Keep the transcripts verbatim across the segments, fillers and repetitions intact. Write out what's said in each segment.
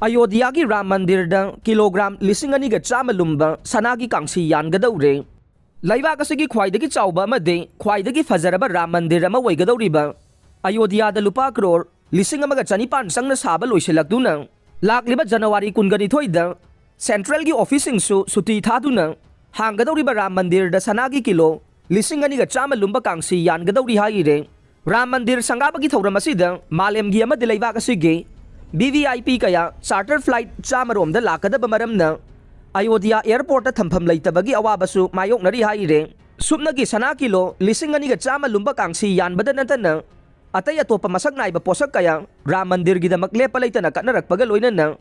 ꯑꯌꯣꯙ꯭ꯌꯥꯒꯤ Ram ꯃꯟꯗꯤꯔꯗ kilogram ꯂꯤꯁꯤꯡ ꯑꯅꯤꯒ ꯆꯥꯝꯃ ꯂꯨꯝꯕ ꯁꯅꯥꯒꯤ ꯀꯥꯡꯁꯤ ꯌꯥꯟꯒꯗꯧꯔꯦ꯫ ꯂꯩꯕꯥꯛ ꯑꯁꯤꯒꯤ ꯈ꯭ꯋꯥꯏꯗꯒꯤ ꯆꯥꯎꯕ ꯑꯃꯗꯤ ꯈ꯭ꯋꯥꯏꯗꯒꯤ ꯐꯖꯔꯕ ꯔꯥꯝ ꯃꯟꯗꯤꯔ ꯑꯃ ꯑꯣꯏꯒꯗꯧꯔꯤꯕ ꯑꯌꯣꯙ꯭ꯌꯥꯗ ꯂꯨꯄꯥ ꯀ꯭ꯔꯣꯔ ꯂꯤꯁꯤꯡ ꯑꯃꯒ ꯆꯅꯤꯄꯥꯟ ꯆꯪꯅ ꯁꯥꯕ ꯂꯣꯏꯁꯤꯜꯂꯛꯇꯨꯅ, ꯂꯥꯛꯂꯤꯕ ꯖꯅꯋꯥꯔꯤ ꯀꯨꯟꯒꯅꯤꯊꯣꯏꯗ ꯁꯦꯟꯇ꯭ꯔꯦꯜꯒꯤ ꯑꯣꯐꯤꯁꯁꯤꯡꯁꯨ ꯁꯨꯇꯤ ꯊꯥꯗꯨꯅ ꯍꯥꯡꯒꯗꯧꯔꯤꯕ ꯔꯥꯝ ꯃꯟꯗꯤꯔꯗ ꯁꯅꯥꯒꯤ ꯀꯤꯂꯣ ꯂꯤꯁꯤꯡ ꯑꯅꯤꯒ ꯆꯥꯝꯃ ꯂꯨꯝꯕ ꯀꯥꯡꯁꯤ ꯌꯥꯟꯒꯗꯧꯔꯤ ꯍꯥꯏꯔꯦ꯫ ꯔꯥꯝ ꯃꯟꯗꯤꯔ ꯁꯪꯒꯥꯕꯒꯤ ꯊꯧꯔꯝ ꯑꯁꯤꯗ ꯃꯥꯂꯦꯝꯒꯤ ꯑꯃꯗꯤ ꯂꯩꯕꯥꯛ ꯑꯁꯤꯒꯤ ꯚꯤ ꯚꯤ ꯑꯥꯏ ꯄꯤ ꯀꯌꯥ ꯆꯥꯔꯇꯔ ꯐ꯭ꯂꯥꯏꯠ ꯆꯥꯝꯃ ꯔꯣꯝꯗ ꯂꯥꯛꯀꯗꯕ ꯃꯔꯝꯅ ꯑꯌꯣꯙ꯭ꯌꯥ ꯑꯦꯌꯔꯄꯣꯔꯠꯇ ꯊꯝꯐꯝ ꯂꯩꯇꯕꯒꯤ ꯑꯋꯥꯕꯁꯨ ꯃꯥꯌꯣꯛꯅꯔꯤ ꯍꯥꯏꯔꯦ꯫ ꯁꯨꯞꯅꯒꯤ ꯁꯅꯥ ꯀꯤꯂꯣ ꯂꯤꯁꯤꯡ ꯑꯅꯤꯒ ꯆꯥꯝꯃ ꯂꯨꯝꯕ ꯀꯥꯡꯁꯤ ꯌꯥꯟꯕꯗ ꯅꯠꯇꯅ, ꯑꯇꯩ ꯑꯇꯣꯞꯄ ꯃꯁꯛ ꯅꯥꯏꯕ ꯄꯣꯠꯁꯛ ꯀꯌꯥ ꯔꯥꯝ ꯃꯟꯗꯤꯔꯒꯤꯗꯃꯛ ꯂꯦꯞꯄ ꯂꯩꯇꯅ ꯀꯠꯅꯔꯛꯄꯒ ꯂꯣꯏꯅꯅ,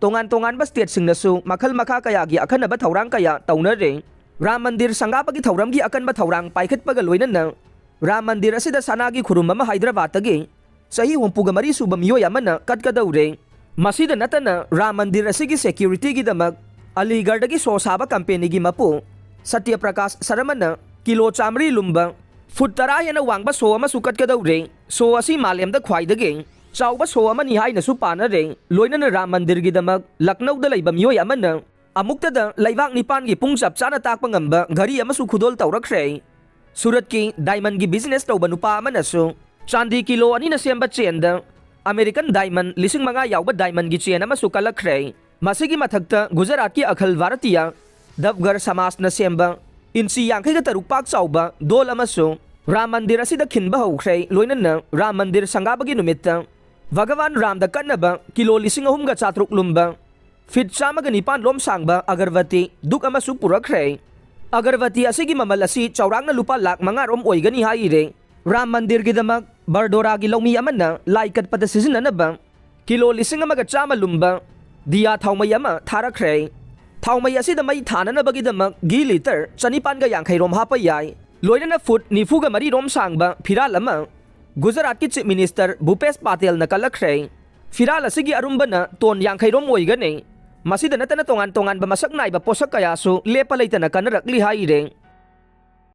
ꯇꯣꯉꯥꯟ ꯇꯣꯉꯥꯟꯕ ꯁ꯭ꯇꯦꯠꯁꯤꯡꯅꯁꯨ ꯃꯈꯜ ꯃꯈꯥ ꯀꯌꯥꯒꯤ ꯑꯈꯟꯅꯕ ꯊꯧꯔꯥꯡ ꯀꯌꯥ ꯇꯧꯅꯔꯦ꯫ ꯔꯥꯝ ꯃꯟꯗꯤꯔ ꯁꯪꯒꯥꯕꯒꯤ ꯊꯧꯔꯝꯒꯤ ꯑꯀꯟꯕ ꯊꯧꯔꯥꯡ ꯄꯥꯏꯈꯠꯄꯒ ꯂꯣꯏꯅꯅ, ꯔꯥꯝ ꯃꯟꯗꯤꯔ ꯑꯁꯤꯗ ꯁꯅꯥꯒꯤ ꯈꯨꯔꯨꯝ ꯑꯃ ꯍꯥꯏꯗ꯭ꯔꯕꯥꯗꯇꯒꯤ ꯆꯍꯤ ꯍꯨꯝꯐꯨꯒ ꯃꯔꯤ ꯁꯨꯕ ꯃꯤꯑꯣꯏ ꯑꯃꯅ ꯀꯠꯀꯗꯧꯔꯦ꯫ ꯃꯁꯤꯗ ꯅꯠꯇꯅ, ꯔꯥꯝ ꯃꯟꯗꯤꯔ ꯑꯁꯤꯒꯤ ꯁꯦꯀ꯭ꯌꯨꯔꯤꯇꯤꯒꯤꯗꯃꯛ ꯑꯂꯤꯒꯔꯗꯒꯤ ꯁꯣ ꯁꯥꯕ ꯀꯝꯄꯦꯅꯤꯒꯤ ꯃꯄꯨ ꯁꯇ꯭ꯌ ꯄ꯭ꯔꯀꯥꯁ ꯁꯔꯃꯅ ꯀꯤꯂꯣ ꯆꯥꯃꯔꯤ ꯂꯨꯝꯕ, ꯐꯨꯠ ꯇꯔꯥ ꯍꯦꯟꯅ ꯋꯥꯡꯕ ꯁꯣ ꯑꯃꯁꯨ ꯀꯠꯀꯗꯧꯔꯦ꯫ ꯁꯣ ꯑꯁꯤ ꯃꯥꯂꯦꯝꯗ ꯈ꯭ꯋꯥꯏꯗꯒꯤ ꯆꯥꯎꯕ ꯁꯣ ꯑꯃꯅꯤ ꯍꯥꯏꯅꯁꯨ ꯄꯥꯅꯔꯦ꯫ ꯂꯣꯏꯅꯅ ꯔꯥꯝ ꯃꯟꯗꯤꯔꯒꯤꯗꯃꯛ ꯂꯛꯅꯧꯗ ꯂꯩꯕ ꯃꯤꯑꯣꯏ ꯑꯃꯅ ꯑꯃꯨꯛꯇꯗ ꯂꯩꯕꯥꯛ ꯅꯤꯄꯥꯟꯒꯤ ꯄꯨꯡ ꯆꯞ ꯆꯥꯅ ꯇꯥꯛꯄ ꯉꯝꯕ ꯘꯔꯤ ꯑꯃꯁꯨ ꯈꯨꯗꯣꯜ ꯇꯧꯔꯛꯈ꯭ꯔꯦ꯫ ꯁꯨꯔꯠꯀꯤ ꯗꯥꯏꯃꯟꯒꯤ ꯕꯤꯖꯤꯅꯦꯁ ꯇꯧꯕ ꯅꯨꯄꯥ ꯑꯃꯅꯁꯨ ꯆꯥꯟꯗꯤ ꯀꯤꯂꯣ ꯑꯅꯤꯅ ꯁꯦꯝꯕ ꯆꯦꯟꯗ ꯑꯃꯦꯔꯤꯀꯟ ꯗꯥꯏꯃꯟ ꯂꯤꯁꯤꯡ ꯃꯉꯥ ꯌꯥꯎꯕ ꯗꯥꯏꯃꯟꯒꯤ ꯆꯦꯟ ꯑꯃꯁꯨ ꯀꯜꯂꯛꯈ꯭ꯔꯦ꯫ ꯃꯁꯤꯒꯤ ꯃꯊꯛꯇ ꯒꯨꯖꯔꯥꯠꯀꯤ ꯑꯈꯜ ꯚꯥꯔꯇꯤꯌꯥ ꯗꯕꯒꯔ ꯁꯃꯥꯖꯅ ꯁꯦꯝꯕ ꯏꯟꯆꯤ ꯌꯥꯡꯈꯩꯒ ꯇꯔꯨꯛ ꯄꯥꯛ ꯆꯥꯎꯕ ꯗꯣꯜ ꯑꯃꯁꯨ ꯔꯥꯝ ꯃꯟꯗꯤꯔ ꯑꯁꯤꯗ ꯈꯤꯟꯕ ꯍꯧꯈ꯭ꯔꯦ꯫ ꯂꯣꯏꯅꯅ ꯔꯥꯝ ꯃꯟꯗꯤꯔ ꯁꯪꯒꯥꯕꯒꯤ ꯅꯨꯃꯤꯠꯇ ꯚꯒꯋꯥꯟ ꯔꯥꯝꯗ ꯀꯠꯅꯕ ꯀꯤꯂꯣ ꯂꯤꯁꯤꯡ ꯑꯍꯨꯝꯒ ꯆꯥꯇ꯭ꯔꯨꯛ ꯂꯨꯝꯕ, ꯐꯤꯠ ꯆꯥꯝꯃꯒ ꯅꯤꯄꯥꯟ ꯂꯣꯝ ꯁꯥꯡꯕ ꯑꯒꯔꯕꯇꯤ ꯗꯨꯛ ꯑꯃꯁꯨ ꯄꯨꯔꯛꯈ꯭ꯔꯦ꯫ ꯑꯒꯔꯕꯇꯤ ꯑꯁꯤꯒꯤ ꯃꯃꯜ ꯑꯁꯤ ꯆꯥꯎꯔꯥꯛꯅ ꯂꯨꯄꯥ ꯂꯥꯈ ꯃꯉꯥ ꯔꯣꯝ ꯑꯣꯏꯒꯅꯤ ꯍꯥꯏꯔꯦ꯫ ꯔꯥꯝ ꯃꯟꯗꯤꯔꯒꯤꯗꯃꯛ ꯕꯔꯗꯣꯔꯥꯒꯤ ꯂꯧꯃꯤ ꯑꯃꯅ ꯂꯥꯏ ꯀꯠꯄꯗ ꯁꯤꯖꯤꯟꯅꯅꯕ ꯀꯤꯂꯣ ꯂꯤꯁꯤꯡ ꯑꯃꯒ ꯆꯥꯝꯃ ꯂꯨꯝꯕ ꯗꯤꯌꯥ ꯊꯥꯎꯃꯩ ꯑꯃ ꯊꯥꯔꯛꯈ꯭ꯔꯦ꯫ ꯊꯥꯎꯃꯩ ꯑꯁꯤꯗ ꯃꯩ ꯊꯥꯅꯅꯕꯒꯤꯗꯃꯛ ꯘꯤ ꯂꯤꯇꯔ ꯆꯅꯤꯄꯥꯟꯒ ꯌꯥꯡꯈꯩ ꯔꯣꯝ ꯍꯥꯞꯄ ꯌꯥꯏ꯫ ꯂꯣꯏꯅꯅ ꯐꯨꯠ ꯅꯤꯐꯨꯒ ꯃꯔꯤ ꯔꯣꯝ ꯁꯥꯡꯕ ꯐꯤꯔꯥꯜ ꯑꯃ ꯒꯨꯖꯔꯥꯠꯀꯤ ꯆꯤꯐ ꯃꯤꯅꯤꯁꯇꯔ ꯚꯨꯄꯦꯁ ꯄꯥꯇꯦꯜꯅ ꯀꯜꯂꯛꯈ꯭ꯔꯦ꯫ ꯐꯤꯔꯥꯜ ꯑꯁꯤꯒꯤ ꯑꯔꯨꯝꯕꯅ ꯇꯣꯟ ꯌꯥꯡꯈꯩ ꯔꯣꯝ ꯑꯣꯏꯒꯅꯤ꯫ ꯃꯁꯤꯗ ꯅꯠꯇꯅ ꯇꯣꯉꯥꯟ ꯇꯣꯉꯥꯟꯕ ꯃꯁꯛ ꯅꯥꯏꯕ ꯄꯣꯠꯁꯛ ꯀꯌꯥꯁꯨ ꯂꯦꯞꯄ ꯂꯩꯇꯅ ꯀꯟꯅꯔꯛꯂꯤ ꯍꯥꯏꯔꯦ꯫